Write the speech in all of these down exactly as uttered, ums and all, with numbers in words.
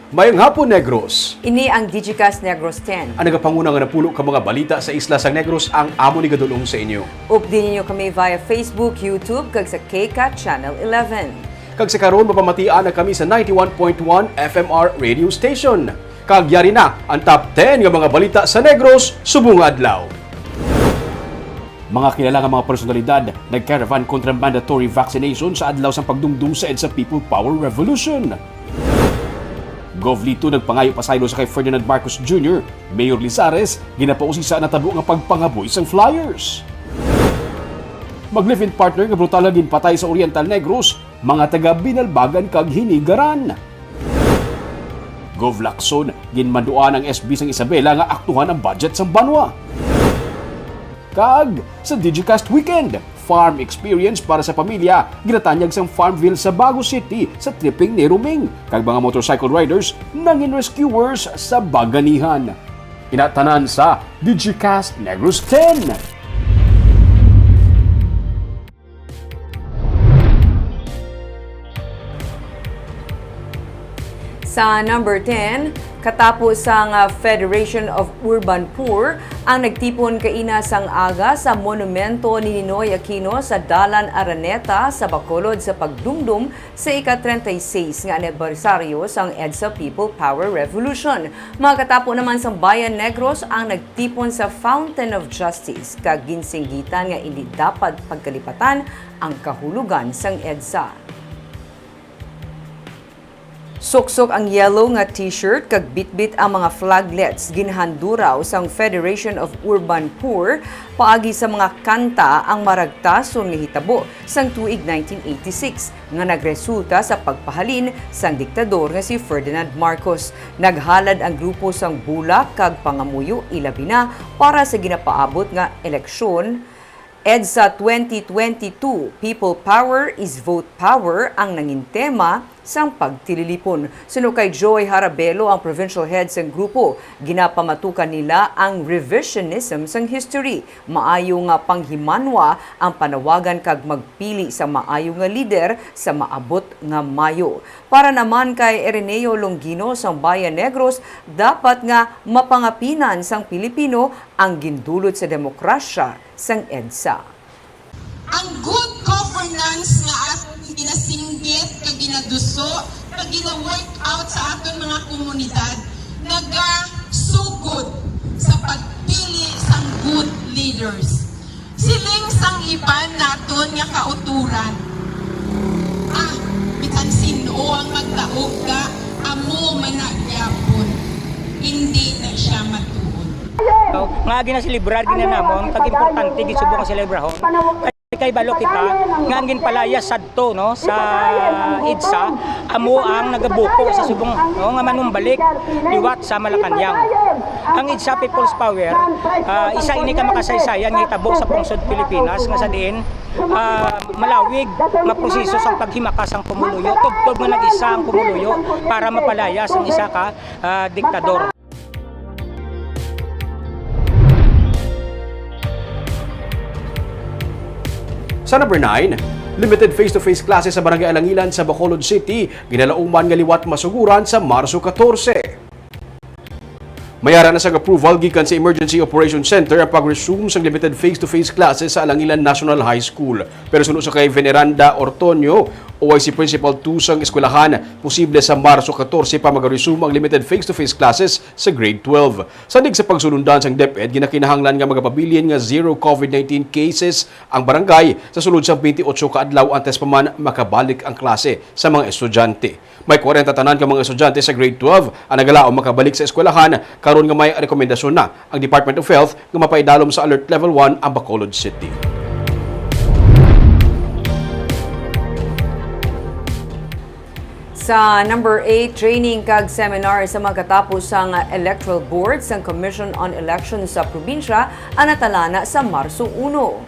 Mayong hapon, Negros! Ini ang Digicast Negros ten. Ang nagapanguna nga napulo ka mga balita sa isla sang Negros ang amo ni gadulong sa inyo. Updi ninyo kami via Facebook, YouTube, kag sa K CAT Channel eleven. Kag sa karon, mapamatian na kami sa ninety-one point one F M R radio station. Kag yari na ang top ten nga mga balita sa Negros subong nga adlaw. Mga kilala nga mga personalidad nag-caravan kontra mandatory vaccination sa adlaw sang pagdumdom sa EDSA People Power Revolution. Gov Lito nagpangayo pasaylo sa kay Ferdinand Marcos Junior, Mayor Lizares ginapausisa natabo nga pagpangaboy sang flyers. Mag-live-in partner nga brutal nga ginpatay sa Oriental Negros, mga taga Binalbagan kag Hinigaran. Gov Lacson, ginmanduan ang S B sang Isabela nga aktuhan ang budget sang banwa. Kag sa Digicast Weekend, farm experience para sa pamilya, ginatanyag sang Farmville sa Bago City sa tripping ni Ruming, kag mga motorcycle riders nangin rescuers sa Baganihan. Ina tanan sa Digicast Negros ten. Sa number ten, katapo sang, ah, Federation of Urban Poor ang nagtipon kaina sang aga sa monumento ni Ninoy Aquino sa Dalan Araneta sa Bacolod sa pagdumdom sa ika-treinta y seis nga anibersaryo sang EDSA People Power Revolution. Mga katapo naman sang Bayan Negros ang nagtipon sa Fountain of Justice kag ginsinggitan nga indi dapat pagkalipatan ang kahulogan sang EDSA. Suksok ang yellow nga T-shirt kag bitbit ang mga flaglets ginhanduraw sang Federation of Urban Poor paagi sa mga kanta ang maragtason nga hitabo sang tuig nineteen eighty-six nga nagresulta sa pagpahalin sang diktador nga si Ferdinand Marcos. Naghalad ang grupo sang bulak kag pangamuyo, ilabi na para sa ginapaabot nga eleksyon. EDSA twenty twenty-two, People Power is Vote Power ang nangin tema sang pagtililipon. Suno kay Joy Harabelo, ang provincial head sang grupo, ginapamatukan nila ang revisionism sang history. Maayo nga panghimanwa ang panawagan kag magpili sa maayo nga lider sa maabot nga Mayo. Para naman kay Ireneo Longino sang Bayan Negros, dapat nga mapangapinan sang Pilipino ang gindulot sa demokrasya sang EDSA. Ang good governance nga aton ginasinggit kag ginaduso kag gina-work out sa aton mga komunidad nagasugod sa pagpili sang good leaders. Siling sang iban naton nga kautoran, "Ah, bisan sin-o ang magdaog ka, amo man na gyapon." Hindi na siya matuod. Nga ginaselebrar gid na namon, kag importante gid subong nga selebrahon. Kay balo kita nga ang ginpalayas sadto, no, sa EDSA, amo ang nagabuko sa subong, no, nga manumbalik liwat sa Malacañang. Ang EDSA People's Power, ah, isa ini ka makasaysayan nga hitabo sa pungsod Pilipinas nga sa diin, ah, malawig nga proseso sang paghimakas sang pumuluyo, tubtob nga nag-isa ang pumuluyo para mapalayas ang isa ka, ah, diktador. Sa number nine, limited face-to-face classes sa Barangay Alangilan sa Bacolod City, ginalauman nga liwat masuguran sa Marso katorse. May ara na sang approval gikan sa Emergency Operation Center ang pag-resume sang limited face-to-face classes sa Alangilan National High School. Pero suno sa kay Veneranda Ortonio, O I C Principal two sang eskwelahan, posible sa Marso katorse pa mag-resume ang limited face-to-face classes sa grade twelve. Sadig sa pagsulundan sang DepEd, ginakinahanglan nga magapabilin nga zero COVID nineteen cases ang barangay sa sulod sang twenty-eight ka adlaw antes pa man makabalik ang klase sa mga estudyante. May kwarenta tanan ka mga estudyante sa grade twelve ang nagalaom makabalik sa eskwelahan karon nga may rekomendasyon na ang Department of Health nga mapaidalom sa Alert Level one ang Bacolod City. Sa number eight, training kag seminar sa mga katapo sang Electoral Board sang Commission on Elections sa probinsya ang natalana sa Marso uno.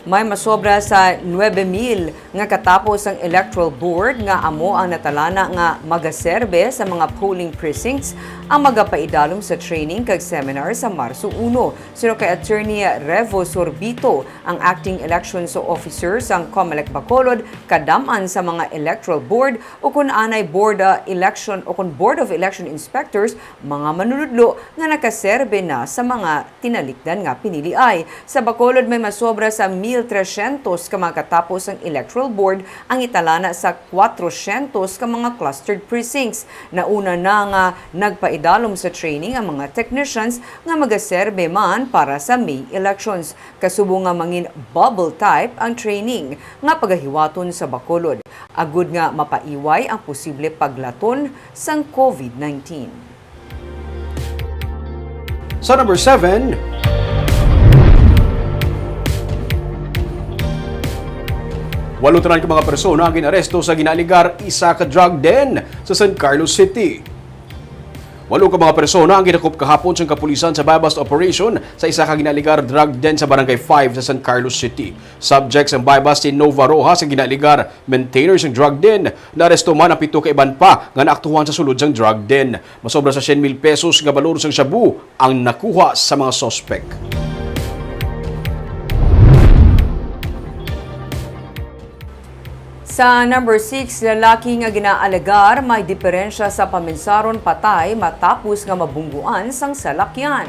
May masobra sa nuebe mil nga katapos ang Electoral Board nga amo ang natalana nga magaserbe sa mga polling precincts ang magapaidalom sa training kag seminar sa Marso uno. Suno kay Attorney Revo Sorbito, ang acting elections officer sang Comelec Bacolod, kadam-an sa mga Electoral Board o kun anay Board, ah, Election o kun Board of Election Inspectors, mga manunudlo nga nakaserbe na sa mga tinalikdan nga piniliay. Sa Bacolod, may masobra sa mil trescientos ka mga katapos ang Electoral Board ang italana sa kwatrosyentos ka mga clustered precincts. Nauna na nga nagpaidalom sa training ang mga technicians nga magaserbe man para sa May elections. Kasubo nga mangin bubble type ang training nga pagahiwaton sa Bacolod, agud nga mapaiway ang posible paglaton sang covid nineteen. Sa number seven, walo tanan ka mga persona ang ginaresto sa ginaaligar isa ka drug den sa San Carlos City. Walo ka mga persona ang ginakup kahapon sang kapulisan sa buy-bust operation sa isa ka ginaaligar drug den sa Barangay five sa San Carlos City. Subject sang buy-bust si Nova Rojas, ang ginaaligar maintainer sang drug den. Naaresto man ang pito ka iban pa nga naaktuhan sa sulod sang drug den. Masobra sa syen mil pesos nga balor sang shabu ang nakuha sa mga suspek. Sa number six, lalaki nga ginaalegar may diperensya sa paminsaron patay matapos nga mabungguan sang salakyan.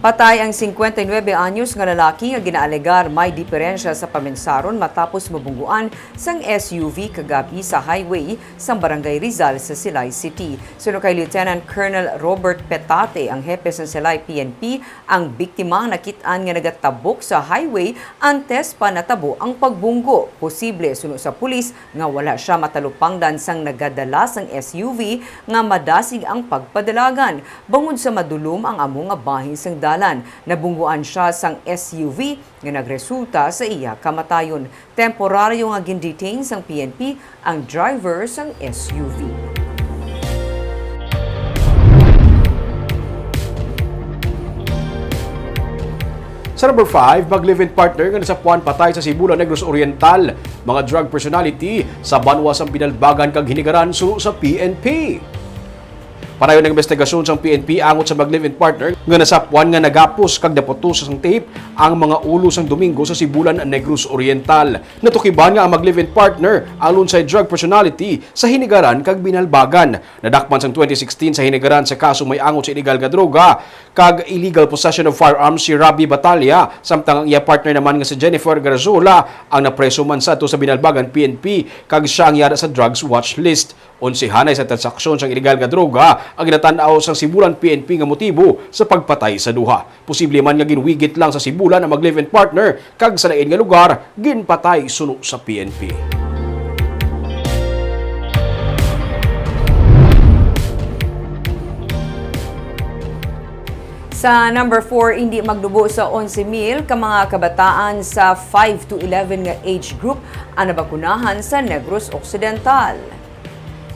Patay ang singkwenta y nuebe anyos nga lalaki nga ginaalegar may diperensya sa paminsaron matapos mabungguan sang S U V kagabi sa highway sang Barangay Rizal sa Silay City. Suno kay Lieutenant Colonel Robert Petate, ang hepe sang Silay P N P, ang biktima nakit-an nga nagatabok sa highway antes pa natabo ang pagbunggo. Posible, suno sa pulis, nga wala sia matalupangdan sang nagadala sang S U V nga madasig ang pagpadalagan. Bangod sa madulom ang amo nga bahin sang dalan, nabungguan sia sang S U V nga nagresulta sa iya kamatayon. Temporaryo nga gin-detain sang P N P ang driver sang S U V. Sa number five, mag-live-in partner nga nasapuan patay sa Sibulan, Negros Oriental. Mga drug personality sa banwa sang Binalbagan kag Hinigaran suno sa P N P. Padayon ang investigasyon sang P N P angot sa mag-live-in partner nga nasapuan nga nagapos kag naputos sang tape ang mga ulo sang Domingo sa Sibulan, Negros Oriental. Natukiban nga ang mag-live-in partner ang lunsay drug personality sa Hinigaran kag Binalbagan. Nadakpan sang twenty sixteen sa Hinigaran sa kaso may angot sa iligal nga droga kag illegal possession of firearms si Robbie Batalla, samtang ang iya partner naman nga si Jennifer Garzola ang napreso man sadto sa Binalbagan P N P kag siya ang yara sa drugs watch list. Onse hanay sa transaksyon sang iligal nga droga ang ginatan-aw sang Sibulan P N P nga motibo sa pagpatay sa duha. Posible man nga ginwigit lang sa Sibulan ang mag-live-in partner kag sa lain nga lugar ginpatay suno sa P N P. Sa number four, indi magnubo sa onse mil ka mga kabataan sa five to eleven nga age group ang nabakunahan sa Negros Occidental.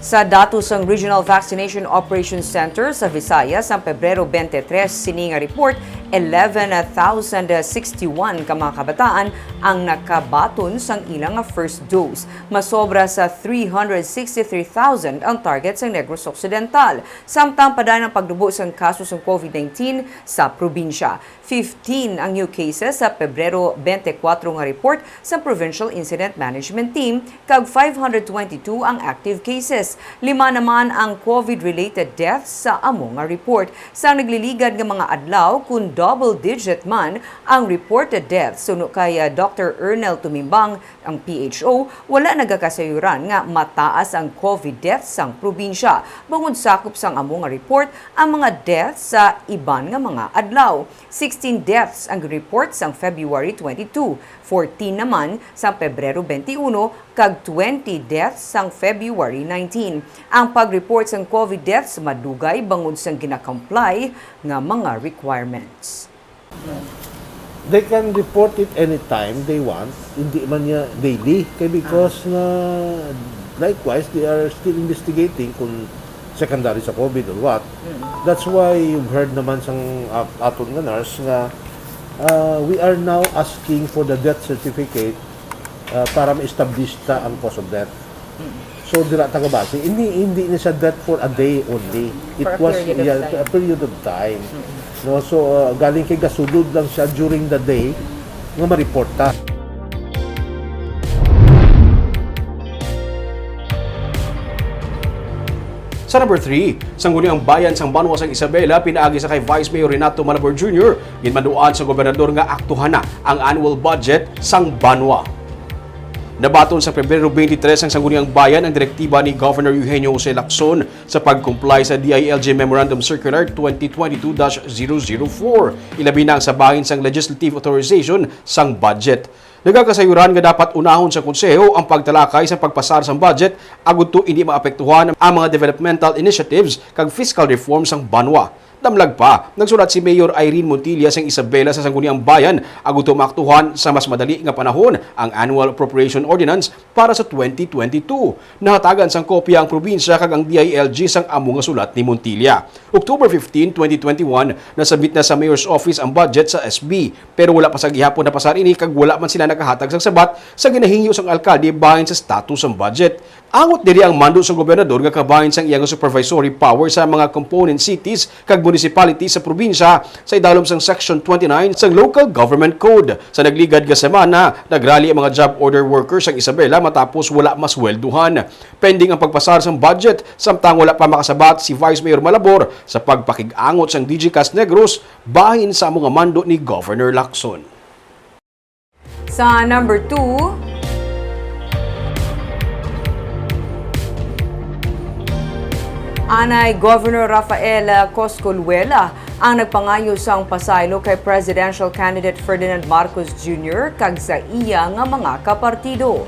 Sa datos sang Regional Vaccination Operations Center sa Visayas, sa Pebrero twenty-three sini nga report, eleven thousand sixty-one ka mga kabataan ang nakabaton sang ilang first dose. Masobra sa three hundred sixty-three thousand ang target sang Negros Occidental, samtang padayon ang pagnubo sang kaso sang covid nineteen sa probinsya. Fifteen ang new cases sa Pebrero twenty-four nga report sa Provincial Incident Management Team, kag five hundred twenty-two ang active cases. Lima naman ang covid-related deaths sa amo nga report. Sa nagliligad nga mga adlaw, kun double-digit man ang reported deaths, suno kay, ah, Doctor Ernel Tumimbang, ang P H O, wala nagakasayuran nga mataas ang covid deaths sang probinsya, bangod sakop sang amo nga report ang mga deaths sa iban nga mga adlaw. Sixteen deaths ang report sang February twenty-two, fourteen naman sang Pebrero twenty-one, kag twenty deaths sang February nineteen. Ang pag-report sang covid deaths madugay bangod sang gina-comply nga mga requirements. They can report it anytime they want, hindi man niya daily. Kay because na, likewise, they are still investigating kung secondary sa covid or what. That's why you've heard naman sang, uh, aton nga nurse nga, uh, we are now asking for the death certificate uh, para ma-establish ta ang cause of death. So, dira ta gabase, hindi, hindi ni siya death for a day only. It For a was, period of yeah, time. A period of time. No? So, uh, galing kay gasulod lang siya during the day nga ma-report ta. Sa number three, Sangguniang Bayan sang Banwa sang Isabela pinaagi sa kay Vice Mayor Renato Malabor Junior, ginmanduan sa gobernador nga aktuhana ang annual budget sang banwa. Nabaton sa Pebrero twenty-three ang Sangguniang Bayan ang direktiba ni Governor Eugenio Jose Lacson sa pag-comply sa D I L G Memorandum Circular twenty twenty-two dash zero zero four, ilabi na ang sa bahin sang legislative authorization sang budget. Nagakasayuran nga dapat unahon sa Konseho ang pagtalakay sa pagpasar sang budget agud to hindi maapektuhan ang mga developmental initiatives kag fiscal reform sang banwa. Damlag pa, nagsulat si Mayor Irene Montilla sang Isabela sa Sangguniang Bayan agud to maaktuhan sa mas madali nga panahon ang Annual Appropriation Ordinance para sa twenty twenty-two. Nahatagan sang kopya ang probinsya kag ang D I L G sang amo nga sulat ni Montilla. October fifteen, twenty twenty-one, nasabit na sa Mayor's Office ang budget sa S B, pero wala pa sa gihapon napasar ini kag wala man sila nakahatag sang sabat sa ginahingyo sang alkalde bahin sa status sang budget. Angot diri ang mando sang gobernador nga kabahin sang iya nga supervisory power sa mga component cities kag municipalities sa probinsya sa idalom sang Section twenty-nine sang Local Government Code. Sa nagligad nga semana, nagrally ang mga job order workers sang Isabela matapos wala maswelduhan. Pending ang pagpasar sang budget, samtang wala pa makasabat si Vice Mayor Malabor sa pagpakig-angot sang DGCAS Negros bahin sa amo nga mando ni Governor Lacson. Sa number two, anay Governor Rafael Coscolwela ang nagpangayo sang pasaylo kay presidential candidate Ferdinand Marcos Junior kag sa iya nga mga kapartido.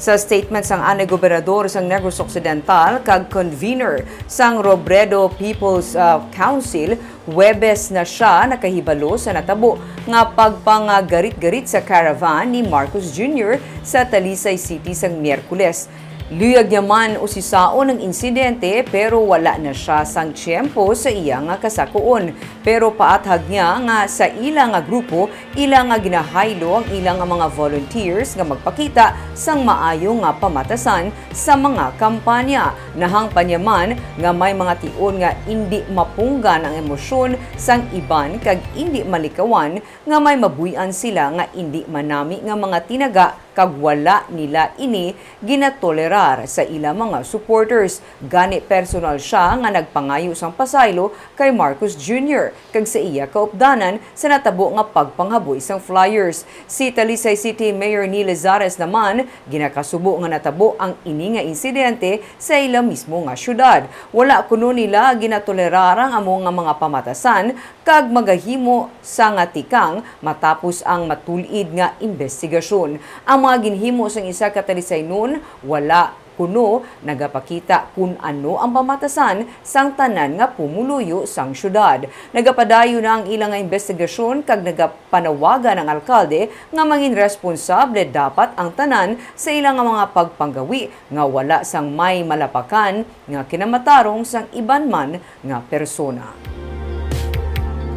Sa statement sang anay gobernador sang Negros Occidental kag convener sang Robredo People's, ah, Council, Huwebes na sia nakahibalo sa natabo nga pagpangagarit-garit sa caravan ni Marcos Junior sa Talisay City sang Miyerkules. Luyag niya man usisaon ang insidente, pero wala na sia sang tiyempo sa iya nga kasakuon. Pero paathag niya nga sa ila nga grupo, ila nga ginahaylo ang ila nga mga volunteers nga magpakita sang maayo nga pamatasan sa mga kampanya. Nahangpan niya man nga may mga tion nga indi mapunggan ang emosyon sang iban kag indi malikawan nga may mabuy-an sila nga indi manami nga mga tinaga kag wala nila ini ginatolerar sa ila mga supporters. Gani, personal sia nga nagpangayo sang pasaylo kay Marcos Junior kag sa iya kaupdanan sa natabo nga pagpanghaboy sang flyers. Si Talisay City Mayor Neil Lazares naman ginakasubo nga natabo ang ini nga insidente sa ila mismo nga syudad. Wala kuno nila ginatolerar ang amo nga mga pamatasan kag magahimo sa nga tikang matapos ang matul-id nga imbestigasyon. Ang mga ginhimo sang isa ka Talisaynon wala kuno nagapakita kun ano ang pamatasan sang tanan nga pumuluyo sang syudad. Nagapadayon na ang ila nga imbestigasyon kag nagapanawagan ang alkalde nga mangin responsable dapat ang tanan sa ila nga mga pagpanggawi nga wala sang may malapakan nga kinamatarong sang iban man nga persona.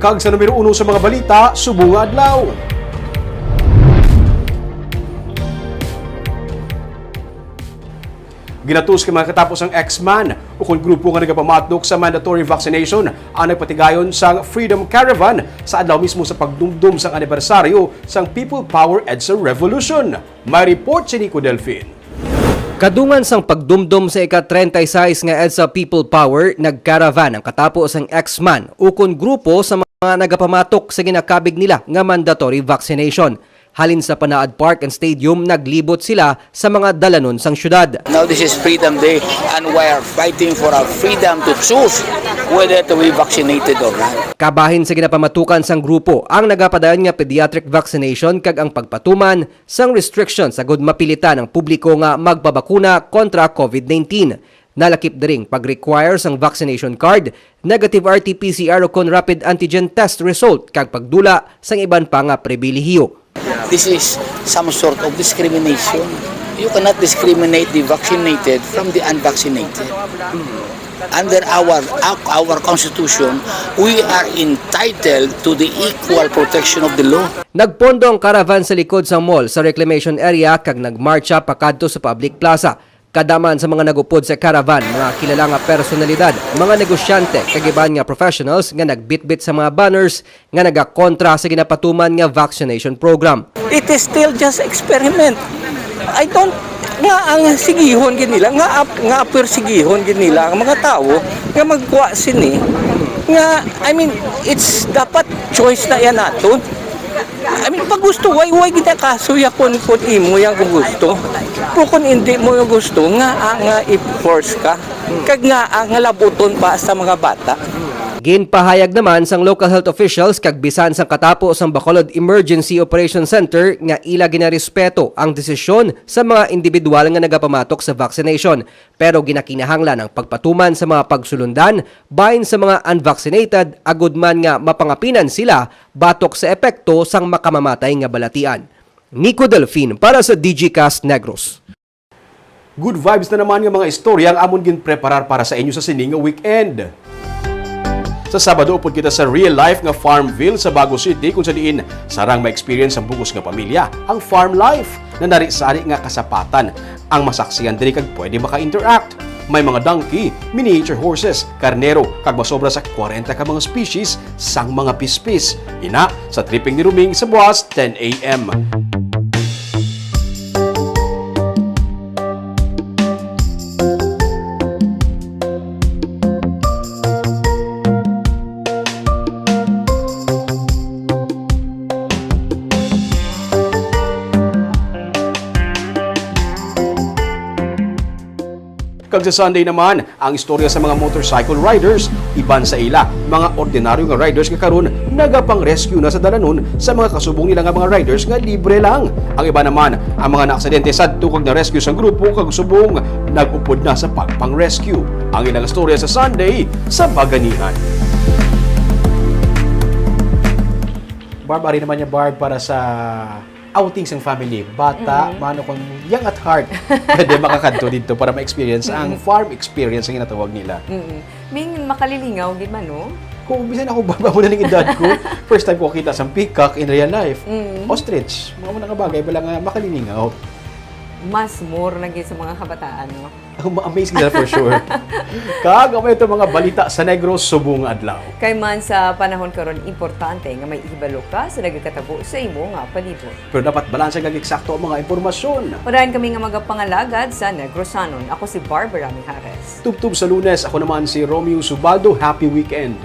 Kag sa numero uno sa mga balita, subong nga adlaw. Ginatus kay mga katapos ang X-Man ukon grupo nga nagapamatok sa mandatory vaccination ang nagpatigayon sang Freedom Caravan sa adlaw mismo sa pagdumdom sang anibersaryo sang People Power EDSA Revolution. May report si Nico Delfin. Kadungan sang pagdumdom sa ika-treinta y seis nga EDSA People Power, nagcaravan ang katapo sang X-Man ukon grupo sa mga nagapamatok sa ginakabig nila nga mandatory vaccination. Halin sa Panaad Park and Stadium, naglibot sila sa mga dalanon sang syudad. Now this is Freedom Day and we are fighting for our freedom to choose whether to be vaccinated or not. Kabahin sa ginapamatukan sang grupo ang nagapadayon nga pediatric vaccination kag ang pagpatuman sang restrictions agud mapilitan ang publiko nga magpabakuna kontra COVID nineteen. Nalakip diri ang pag-require sang vaccination card, negative R T P C R ukon rapid antigen test result kag pagdula sang iban pa nga pribilehiyo. This is some sort of discrimination. You cannot discriminate the vaccinated from the unvaccinated. Under our, our constitution, we are entitled to the equal protection of the law. Nagpondo ang caravan sa likod sang mall sa reclamation area kag nagmartsa pakadto sa public plaza. Kada man sa mga nagupod sa caravan, mga kilala nga personalidad, mga negosyante, kag iban nga professionals nga nagbitbit sa mga banners nga nagakontra sa ginapatuman nga vaccination program. It is still just experiment. I don't, nga ang sigihon gid nila, nga ap, nga persigihon gid nila ang mga tawo nga magkuha sini, nga, I mean, it's dapat choice na yan naton. I mean, pag gusto, way, way kita kaso ya kung, kung imo yang gusto. Pero kung hindi mo yung gusto, nga, ah, nga i-force ka. Kag nga, ah, nga labuton pa sa mga bata. Ginpahayag naman sang local health officials kag bisan sang katapo sang Bacolod Emergency Operation Center nga ila ginarespeto ang desisyon sa mga individual nga nagapamatok sa vaccination, pero ginakinahanglan ang pagpatuman sa mga pagsulundan bahin sa mga unvaccinated, agud man nga mapangapinan sila batok sa epekto sang makamamatay nga balatian. Nico Delfin para sa Digicast Negros. Good vibes na naman nga mga istorya ang amon ginpreparar para sa inyo sa sini nga weekend. Sa Sabado, upod kita sa real life nga Farmville sa Bago City, kung sa diin sarang ma-experience ang bugos nga pamilya ang farm life na nari-sari nga kasapatan ang masaksihan diri kag pwede maka-interact. May mga donkey, miniature horses, karnero, kag masobra sa kwarenta ka mga species sang mga pispis. Ina sa tripping ni Ruming sa buwas ten a m. Kag sa Sunday naman, ang istorya sa mga motorcycle riders, iban sa ila, mga ordinaryo nga riders nga karon nagapang-rescue na sa dalanon sa mga kasubong nila nga mga riders nga libre lang. Ang iba naman, ang mga naaksidente sadto kag na-rescue sang grupo kag subong nag-upod na sa pagpang-rescue. Ang ilang istorya sa Sunday sa Baganihan. Barb, ari naman niya, Barb, para sa outing sang family. Bata, mano kon young at heart, pwede makakadto didto para ma-experience ang farm experience nga ginatawag nila. Ming makalilingaw gid man, no? Kung bisan ako, baba mo na ning edad ko, first time ko kita sang peacock in real life. Ostrich, mga mga bagay bala nga makalilingaw. Mas more na gid sa mga kabataan, no? Ako ma-amaze kita for sure. Kag amo ito mga balita sa Negros subong adlaw. Kay man sa panahon karon, importante nga may ihibalo ka sa nagakatabo sa imo nga palibot. Pero dapat balanse kag eksakto ang mga impormasyon. Padayon kami nga magapangalagad sa Negrosanon. Ako si Barbara Mijares. Tubtob sa Lunes, ako naman si Romeo Subaldo. Happy weekend.